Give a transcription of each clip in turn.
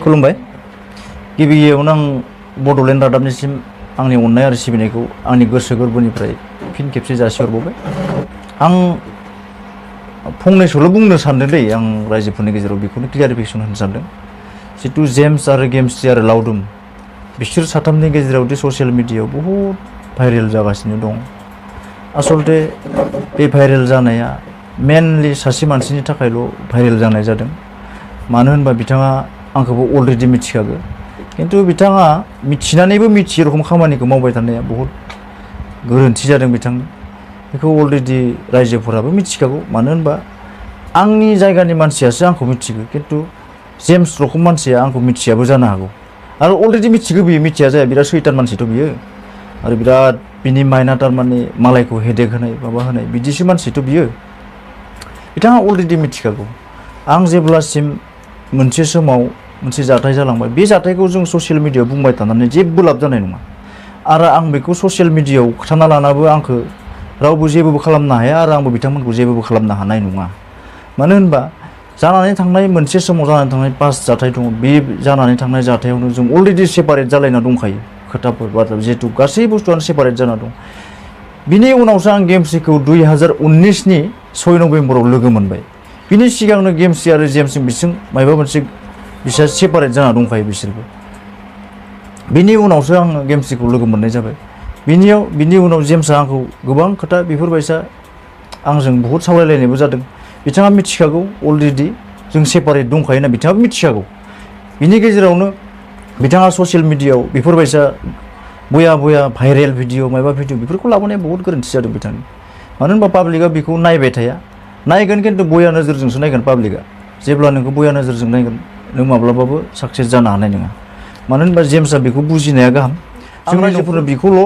खुलुमबाय गिबियावनो आं बड'लेण्ड रादाबनिसिम आंनि अननाय आरो सिबिनायखौ आंनि गोसो गोरबोनिफ्राय फिन खेबसे जासिहरबावबाय आं फंनैसोल' बुंनो सानदों दै आं रायजोफोरनि गेजेराव बेखौनो क्लियारिफिकेसन होनो सानदों जितु जेम्स आरो गेमस्रि आरो लाउदुम बिसोर साथामनि गेजेराव दि ससियेल मिडियायाव बहुद भाइरेल जागासिनो दं आसलते बे भाइरेल जानाया मेनलि सासे मानसिनि थाखायल' भाइरेल जानाय जादों मानो होनबा बिथाङा आंखौबो अलरेडि मिथिखागौ किन्तु बिथाङा मिथिनानैबो मिथियै रखम खामानिखौ मावबाय थानाया बहुद गोरोन्थि जादों बिथांनि बेखौ अलरेडि रायजोफोराबो मिथिखागौ मानो होनबा आंनि जायगानि मानसियासो आंखौ मिथिगौ किन्तु जेम्स रखम मानसिया आंखौ मिथियाबो जानो हागौ आरो अलरेडि मिथिगौ बियो मिथिया जाया बिराद सैतान मानसिथ' बियो आरो बिराद बिनि माइन्डआ थारमाने मालायखौ हेडेक होनाय माबा होनाय बिदिसो मानसिथ' बियो बिथाङा अलरेडि मिथिखागौ आं जेब्लासिम मोनसे समाव मोनसे जाथाय जालांबाय बे जाथायखौ जों ससियेल मिडियायाव बुंबाय थानानै जेबो लाब जानाय नङा आरो आं बेखौ ससियेल मिडियायाव खोथाना लानाबो आंखौ रावबो जेबो खालामनो हाया आरो आंबो बिथांमोनखौ जेबो खालामनो हानाय नङा मानो होनबा जानानै थांनाय मोनसे समाव जानानै थांनाय पास जाथाय दङ बे जानानै थांनाय जाथायावनो जों अलरेडि सेपारेट जालायना दंखायो खोथाफोर बाथ्रा जिहेतु गासै बुस्थुआनो सेपारेट जाना दं बिनि उनावसो आं गेमस्रिखौ 2019नि 6 नभेम्बराव लोगो मोनबाय बिनि सिगांनो गेमस्रि आरो जेम्सजों बिसोर माबा मोनसे बिसोर सेपारेट जाना दंखायो बिसोरबो बिनि उनावसो आं गेमस्रिखौ लोगो मोननाय जाबाय बिनि उनाव जेम्सआ आंखौ गोबां खोथा बेफोरबायसा आंजों बहुद सावरायलायनायबो जादों बिथाङा मिथिखागौ अलरेडि जों सेपारेट दंखायो होनना बिथाङाबो मिथिखागौ बिनि गेजेरावनो बिथाङा ससियेल मिडियायाव बेफोरबायसा बया भाइरेल भिडिअ माबा भिडिअ बेफोरखौ लाबोनाया बहुद गोरोन्थि जादों बिथांनि मानो होनबा पाब्लिकआ बेखौ नायबाय थाया नायगोन किन्तु बया नोजोरजोंसो नायगोन पाब्लिकआ जेब्ला नोंखौ बया नोजोरजों नायगोन नों माब्लाबाबो साक्सेस जानो हानाय नङा मानो होनबा जेम्सआ बेखौ बुजिनाया गाहाम जों रायजोफोरनो बेखौल'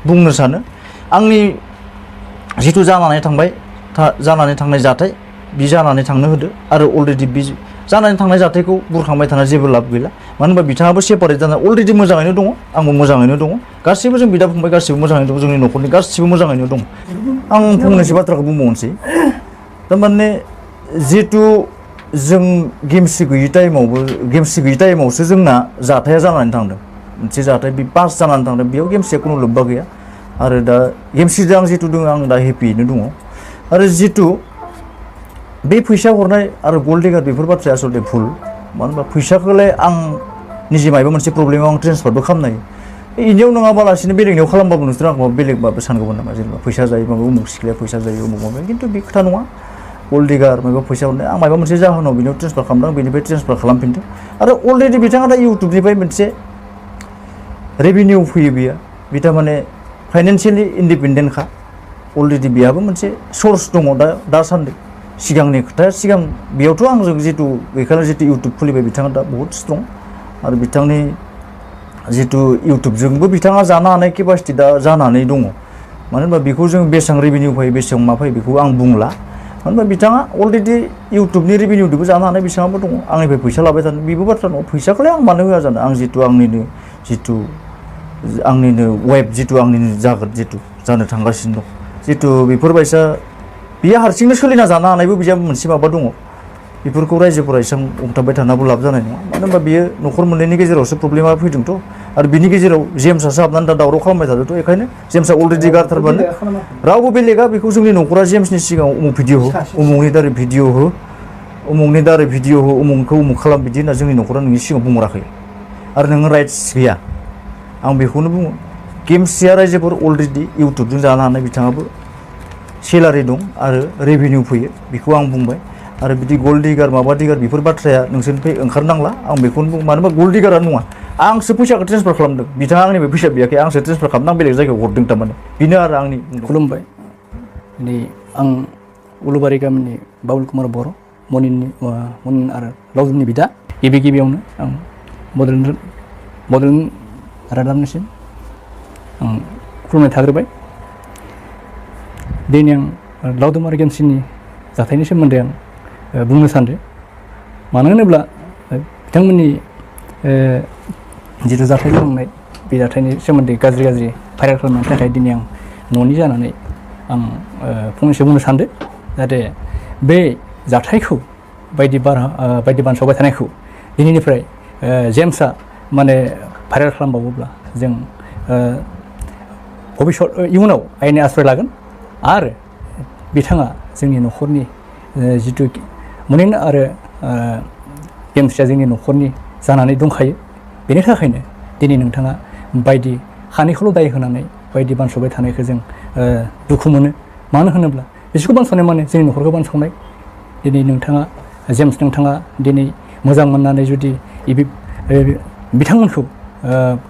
बुंनो सानो आंनि जिथु जानानै थांनाय जाथाय बि जानानै थांनो होदो आरो अलरेडि बि जानानै थांनाय जाथायखौ बुरखांबाय थाना जेबो लाब गैला मानो होनबा बिथाङाबो सेपारेट जाना अलरेडि मोजाङैनो दङ आंबो मोजाङैनो दङ गासैबो जों बिदा फंबाय गासैबो मोजाङैनो दं जोंनि न'खरनि गासैबो मोजाङैनो दं आं फंनैसो बाथ्राखौ बुंबावनोसै थारमाने जिहेतु जों गेमस्रि गैयि टाइमावसो जोंना जाथाया जानानै थांदों मोनसे जाथाय बे पास जानानै थांदों बेयाव गेमस्रिया खुनु लोब्बा गैया आरो दा गेमस्रिजों आं जितु दङ आं दा हेपियैनो दङ आरो जितु बे फैसा हरनाय आरो गल्ड डिगार बेफोर बाथ्राया आसलते भुल मानो होनबा फैसाखौलाय आं निजे माबा मोनसे प्रब्लेमाव आं ट्रेन्सफारबो खालामनो हायो इनियाव नङाबालासिनो बेलेगनियाव खालामबाबो नोंसोर आंखौ बेलेग माबा सानगौमोन नामा जेनेबा फैसा जायो माबा उमुक सिख्लाया फैसा जायो उमुक माबा किन्तु बे खोथा नङा गल्ड डिगार माबा फैसा हरनाय आं माबा मोनसे जाहोनाव बेनियाव ट्रेन्सफार खालामदों बेनिफ्राय ट्रेन्सफार खालामफिनदों आरो अलरेडि बिथाङा दा इउटुबनिफ्राय मोनसे रेभिनिउ फैयो बे थारमाने फाइनान्सियेलि इन्डिपेन्डेन्टखा अलरेडि बेहाबो मोनसे सर्स दङ दासान्दि सिगांनि खोथाया सिगां बेयावथ' आंजों जितु बेखायनो जितु इउटुब खुलिबाय बिथाङा दा बहुद स्ट्रं आरो बिथांनि जितु इउटुबजोंबो बिथाङा जानो हानाय केपासिटि दा जानानै दङ मानो होनबा बेखौ जों बेसेबां रेभिनिउ फैयो बेसेबां मा फैयो बेखौ आं बुंला मानो होनबा बिथाङा अलरेडि इउटुबनि रेभिनिउजोंबो जानो हानाय बेसेबांबो दङ आंनिफ्राय फैसा लाबाय थानो बेबो बाथ्रा नङा फैसाखौलाय आं मानो होआ जानो आं जितु आंनिनो वेब जितु आंनिनो जानो थांगासिनो दं जितु बेफोरबायसा बियो हारसिंनो सोलिना जानो हानायबो बिजाब मोनसे माबा दङ बेफोरखौ रायजोफोरा एसेबां हमथाबबाय थानाबो लाब जानाय नङा मानो होनबा बियो न'खर मोननैनि गेजेरावसो प्रब्लेमा फैदोंथ' आरो बिनि गेजेराव जेम्सआसो हाबनानै दा दावराव खालामबाय थादोंथ' बेखायनो जेम्सआ अलरेडि गारथारबानो रावबो बेलेगा बेखौ जोंनि न'खरा जेम्सनि सिगाङाव उमुक भिडिअ हो उमुकनि दारै भिडिअ हो उमुकखौ उमुक खालाम बिदि होनना जोंनि न'खरा नोंनि सिगाङाव बुंहराखै आरो नोङो राइट्स गैया आं बेखौनो बुङो गेमस्रिया रायजोफोर अलरेडि इउटुबजों जानो हानाय बिथाङाबो सेलारि दं आरो रेभिनिउ फैयो बेखौ आं बुंबाय आरो बिदि गल्ड डिगार माबा डिगार बेफोर बाथ्राया नोंसोरनिफ्राय ओंखारनांला आं बेखौनो बुङो मानो होनबा गल्ड डिगारा नङा आंसो फैसाखौ ट्रेन्सफार खालामदों बिथाङा आंनिफ्राय फैसा बियाखै आंसो ट्रेन्सफार खालामदों आं बेलेग जायगायाव हरदों थारमाने बेनो आरो आंनि खुलुमबाय दिनै आं उलुबारि गामिनि बाबुल कुमार बर' मनिन आरो लाउदुमनि बिदा गिबियावनो आं बड'लेण्ड रादाबनिसिम आं खुलुमनाय थाग्रोबाय दिनै आं लाउदुम आरो गेमस्रिनि जाथायनि सोमोन्दै आं बुंनो सानदों मानो होनोब्ला बिथांमोननि जिथु जाथाय जालांनाय बे जाथायनि सोमोन्दै गाज्रि भाइरेल खालामनायनि थाखाय दिनै आं न'नि जानानै आं फंनैसो बुंनो सानदों जाहाथे बे जाथायखौ बायदि बानसावबाय थानायखौ दिनैनिफ्राय जेम्सआ माने भाइरेल खालामबावोब्ला जों भबिष्यत इयुनाव आयेननि आश्रय लागोन आरो बिथाङा जोंनि न'खरनि जिथु मनिन आरो गेमस्रिया जोंनि न'खरनि जानानै दंखायो बेनि थाखायनो दिनै नोंथाङा बायदि खानैखौल' दाय होनानै बायदि बानस'बाय थानायखौ जों दुखु मोनो मानो होनोब्ला बिसोरखौ बानस'नाय माने जोंनि न'खरखौ बानस'नाय दिनै नोंथाङा जेम्स नोंथाङा दिनै मोजां मोननानै जुदि बिथांमोनखौ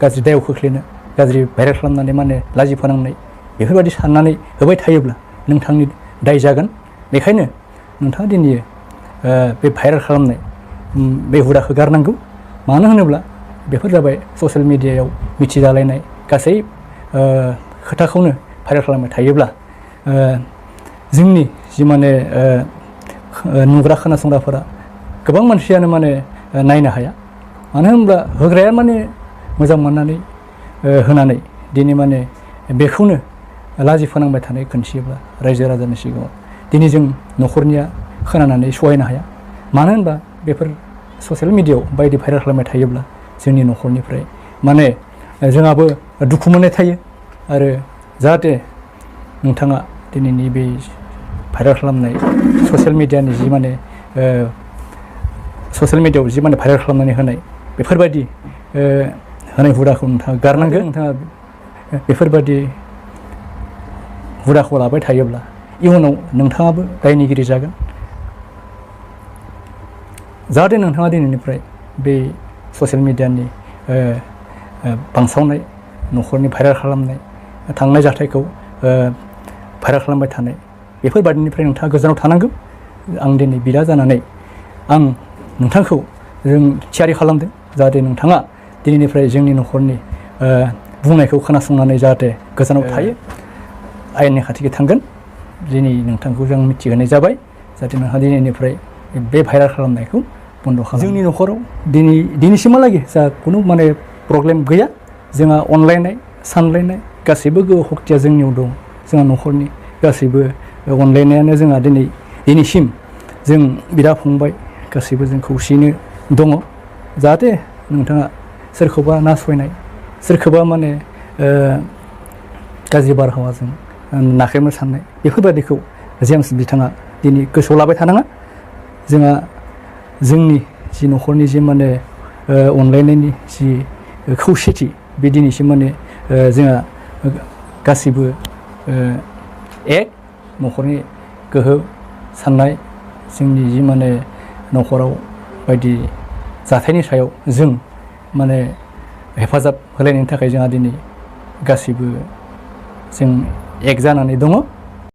गाज्रि दायाव खोख्लैनो गाज्रि भाइरेल खालामनानै माने लाजि फोनांनाय बेफोरबायदि साननानै होबाय थायोब्ला नोंथांनि दाय जागोन बेखायनो नोंथाङा दिनै बे भाइरेल खालामनाय बे हुदाखौ गारनांगौ मानो होनोब्ला बेफोर जाबाय ससियेल मिडियायाव मिथिजालायनाय गासै खोथाखौनो भाइरेल खालामबाय थायोब्ला जोंनि जि माने नुग्रा खोनासंग्राफोरा गोबां मानसियानो माने नायनो हाया मानो होनब्ला होग्राया माने मोजां मोननानै होनानै दिनै माने बेखौनो लाजि फोनांबाय थानाय खोन्थियोब्ला रायजो राजानि सिगाङाव दिनै जों न'खरनिया खोनानानै सहायनो हाया मानो होनबा बेफोर ससियेल मिडियायाव बायदि भाइरेल खालामबाय थायोब्ला जोंनि न'खरनिफ्राय माने जोंहाबो दुखु मोननाय थायो आरो जाहाथे नोंथाङा दिनैनि बे भाइरेल खालामनाय ससियेल मिडियानि जि माने ससियेल मिडियायाव जि माने भाइरेल खालामनानै होनाय बेफोरबायदि होनाय हुदाखौ नोंथाङा गारनांगोन नोंथाङा बेफोरबायदि हुदाखौ लाबाय थायोब्ला इयुनाव नोंथाङाबो दायनिगिरि जागोन जाहाथे नोंथाङा दिनैनिफ्राय बे ससियेल मिडियानि बांसावनाय न'खरनि भाइरेल खालामनाय थांनाय जाथायखौ भाइरेल खालामबाय थानाय बेफोरबायदिनिफ्राय नोंथाङा गोजानाव थानांगौ आं दिनै बिदा जानानै आं नोंथांखौ जों थियारि खालामदों जाहाथे नोंथाङा दिनैनिफ्राय जोंनि न'खरनि बुंनायखौ खोनासंनानै जाहाथे गोजानाव थायो आयेननि खाथिखै थांगोन दिनै नोंथांखौ जों मिथिहोनाय जाबाय जाहाथे नोंहा दिनैनिफ्राय बे भाइरेल खालामनायखौ बन्द' खालाम जोंनि न'खराव दिनैसिमहालागै जा खुनु माने प्रब्लेम गैया जोंहा अनलायनाय सानलायनाय गासैबो गोहो सक्तिया जोंनियाव दं जोंहा न'खरनि गासैबो अनलायनायानो जोंहा दिनैसिम जों बिदा फंबाय गासैबो जों खौसेयैनो दङ जाहाथे नोंथाङा सोरखौबा नासयनाय सोरखौबा माने गाज्रि बारहावाजों नाख्रेबनो साननाय बेफोरबायदिखौ जेम्स बिथाङा दिनै गोसोआव लाबाय थानाङा जोंहा जोंनि जि न'खरनि जि माने अनलायनायनि जि खौसेथि बे दिनैसिम माने जोंहा गासिबो एक न'खरनि गोहो साननाय जोंनि जि माने न'खराव बायदि जाथायनि सायाव जों माने हेफाजाब होलायनायनि थाखाय जोंहा दिनै गासिबो जों एक जानानै दङ